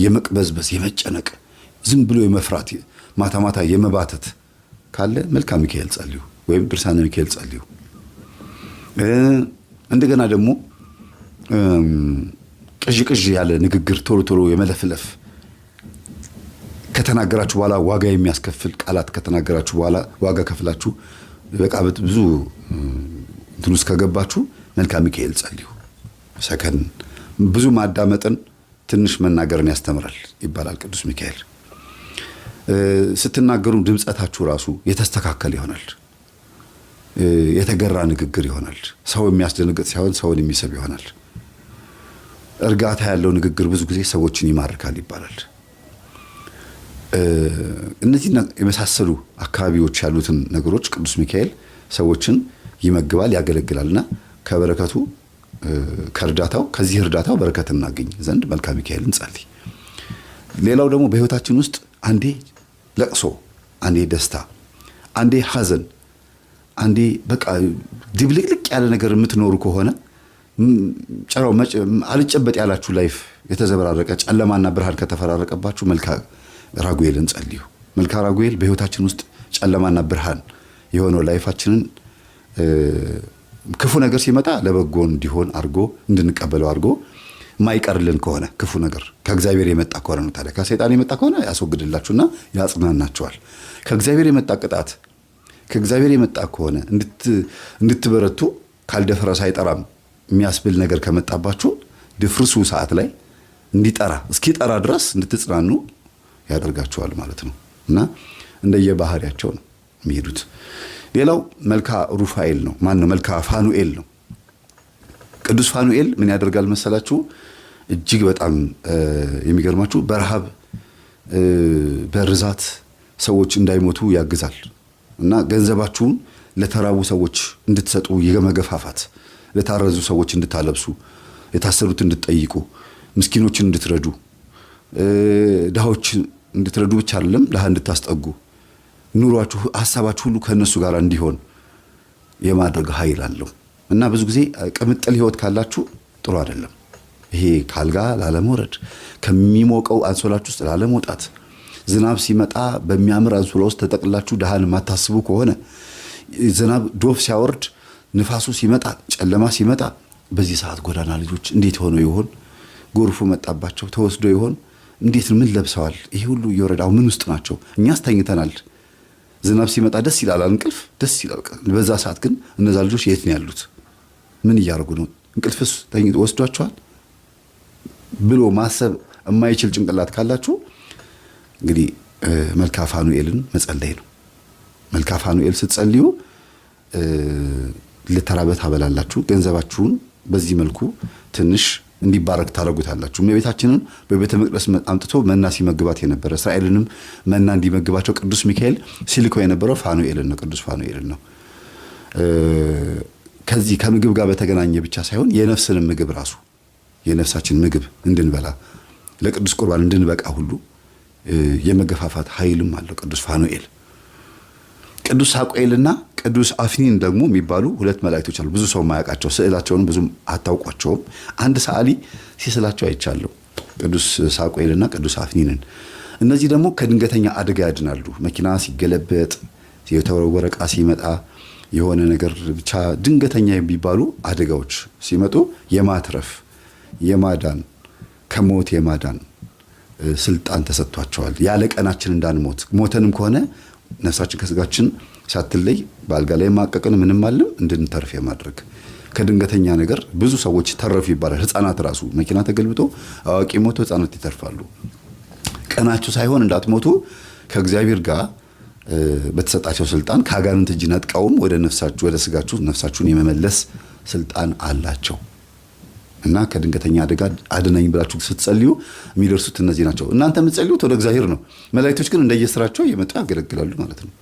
የመቅበዝበዝ፣ የመጨነቅ፣ ዝም ብሎ የመፍራት፣ ማታ ማታ የመባተት ካለ መልካ ሚካኤል ጸልዩ፣ ወይም ድርሳነ ሚካኤል ጸልዩ። እንደገና ደግሞ ቅዥ ቅዥ ያለ ንግግር፣ ቶሎ ቶሎ የመለፍለፍ፣ ከተናገራችሁ በኋላ ዋጋ የሚያስከፍል ቃላት ከተናገራችሁ በኋላ ዋጋ ከፍላችሁ በቃ ብዙ እንትን ውስጥ ከገባችሁ መልካ ሚካኤል ጸልዩ። ሰከን፣ ብዙ ማዳመጥን ትንሽ መናገርን ያስተምራል ይባላል ቅዱስ ሚካኤል። ስትናገሩ ድምፀታችሁ ራሱ የተስተካከለ ይሆናል። የተገራ ንግግር ይሆናል። ሰው የሚያስደነግጥ ሳይሆን ሰውን የሚስብ ይሆናል። እርጋታ ያለው ንግግር ብዙ ጊዜ ሰዎችን ይማርካል ይባላል። እነዚህ የመሳሰሉ አካባቢዎች ያሉትን ነገሮች ቅዱስ ሚካኤል ሰዎችን ይመግባል፣ ያገለግላልና ከበረከቱ ከእርዳታው ከዚህ እርዳታው በረከት እናገኝ ዘንድ መልካ ሚካኤል እንጸልይ። ሌላው ደግሞ በህይወታችን ውስጥ አንዴ ለቅሶ፣ አንዴ ደስታ፣ አንዴ ሐዘን፣ አንዴ በቃ ድብልቅልቅ ያለ ነገር የምትኖሩ ከሆነ፣ ጨራው አልጨበጥ ያላችሁ፣ life የተዘበራረቀ፣ ጨለማና ብርሃን ከተፈራረቀባችሁ መልካ ራጉኤልን ጸልዩ። መልካ ራጉኤል በህይወታችን ውስጥ ጨለማና ብርሃን የሆነው life ኣችንን ክፉ ነገር ሲመጣ ለበጎ እንዲሆን አድርጎ እንድንቀበለው አድርጎ፣ የማይቀርልን ከሆነ፣ ክፉ ነገር ከእግዚአብሔር የመጣ ከሆነ ነው። ታዲያ ከሰይጣን የመጣ ከሆነ ያስወግድላችሁና ያጽናናችኋል። ከእግዚአብሔር የመጣ ቅጣት ከእግዚአብሔር የመጣ ከሆነ፣ እንድትበረቱ፣ ካልደፈረሰ አይጠራም የሚያስብል ነገር ከመጣባችሁ ድፍርሱ ሰዓት ላይ እንዲጠራ እስኪጠራ ድረስ እንድትጽናኑ ያደርጋችኋል ማለት ነው። እና እንደየባህሪያቸው ነው የሚሄዱት። ሌላው መልካ ሩፋኤል ነው። ማን ነው? መልካ ፋኑኤል ነው። ቅዱስ ፋኑኤል ምን ያደርጋል መሰላችሁ? እጅግ በጣም የሚገርማችሁ በረሃብ በርዛት ሰዎች እንዳይሞቱ ያግዛል እና ገንዘባችሁን ለተራቡ ሰዎች እንድትሰጡ የመገፋፋት፣ ለታረዙ ሰዎች እንድታለብሱ፣ የታሰሩት እንድትጠይቁ፣ ምስኪኖችን እንድትረዱ፣ ድሃዎች እንድትረዱ ብቻ አይደለም፣ ድሃ እንድታስጠጉ፣ ኑሯችሁ ሀሳባችሁ ሁሉ ከእነሱ ጋር እንዲሆን የማድረግ ኃይል አለው እና ብዙ ጊዜ ቅምጥል ህይወት ካላችሁ ጥሩ አይደለም። ይሄ ካልጋ ላለመውረድ፣ ከሚሞቀው አንሶላችሁ ውስጥ ላለመውጣት፣ ዝናብ ሲመጣ በሚያምር አንሶላ ውስጥ ተጠቅላችሁ ድሃን የማታስቡ ከሆነ፣ ዝናብ ዶፍ ሲያወርድ፣ ንፋሱ ሲመጣ፣ ጨለማ ሲመጣ፣ በዚህ ሰዓት ጎዳና ልጆች እንዴት ሆነው ይሆን? ጎርፉ መጣባቸው ተወስዶ ይሆን? እንዴት ምን ለብሰዋል? ይሄ ሁሉ እየወረዳው ምን ውስጥ ናቸው? እኛስ ተኝተናል። ዝናብ ሲመጣ ደስ ይላል፣ እንቅልፍ ደስ ይላል። በዛ ሰዓት ግን እነዛ ልጆች የት ነው ያሉት? ምን እያደረጉ ነው? እንቅልፍስ ተኝቶ ወስዷቸዋል ብሎ ማሰብ የማይችል ጭንቅላት ካላችሁ እንግዲህ መልካ ፋኑኤልን መጸለይ ነው። መልካ ፋኑኤል ስትጸልዩ ለተራበ ታበላላችሁ። ገንዘባችሁን በዚህ መልኩ ትንሽ እንዲባረክ ታደርጉታላችሁ። እመቤታችንን በቤተ መቅደስ አምጥቶ መና ሲመግባት የነበረ፣ እስራኤልንም መና እንዲመግባቸው ቅዱስ ሚካኤል ሲልከው የነበረው ፋኑኤልን ነው፣ ቅዱስ ፋኑኤልን ነው። ከዚህ ከምግብ ጋር በተገናኘ ብቻ ሳይሆን የነፍስንም ምግብ ራሱ፣ የነፍሳችን ምግብ እንድንበላ፣ ለቅዱስ ቁርባን እንድንበቃ ሁሉ የመገፋፋት ኃይልም አለው ቅዱስ ፋኑኤል። ቅዱስ ሳቁኤልና ቅዱስ አፍኒን ደግሞ የሚባሉ ሁለት መላእክቶች አሉ። ብዙ ሰው የማያውቃቸው፣ ስዕላቸውን ብዙም አታውቋቸውም። አንድ ሰዓሊ ሲስላቸው አይቻለሁ። ቅዱስ ሳቁኤልና ቅዱስ አፍኒንን። እነዚህ ደግሞ ከድንገተኛ አደጋ ያድናሉ። መኪና ሲገለበጥ፣ የተወረወረ ዕቃ ሲመጣ፣ የሆነ ነገር ብቻ ድንገተኛ የሚባሉ አደጋዎች ሲመጡ የማትረፍ፣ የማዳን፣ ከሞት የማዳን ስልጣን ተሰጥቷቸዋል። ያለ ቀናችን እንዳንሞት፣ ሞተንም ከሆነ ነፍሳችን ከስጋችን ሳትለይ በአልጋ ላይ ማቀቅን ምንም አለም እንድንተርፍ የማድረግ፣ ከድንገተኛ ነገር ብዙ ሰዎች ተረፉ ይባላል። ህፃናት ራሱ መኪና ተገልብጦ አዋቂ ሞቶ ህፃናት ይተርፋሉ። ቀናችሁ ሳይሆን እንዳትሞቱ ከእግዚአብሔር ጋር በተሰጣቸው ስልጣን ከአጋንንት እጅ ነጥቀውም ወደ ነፍሳችሁ ወደ ስጋችሁ ነፍሳችሁን የመመለስ ስልጣን አላቸው እና ከድንገተኛ አደጋ አድነኝ ብላችሁ ስትጸልዩ የሚደርሱት እነዚህ ናቸው። እናንተ የምትጸልዩት ወደ እግዚአብሔር ነው። መላእክቶች ግን እንደየስራቸው እየመጡ ያገለግላሉ ማለት ነው።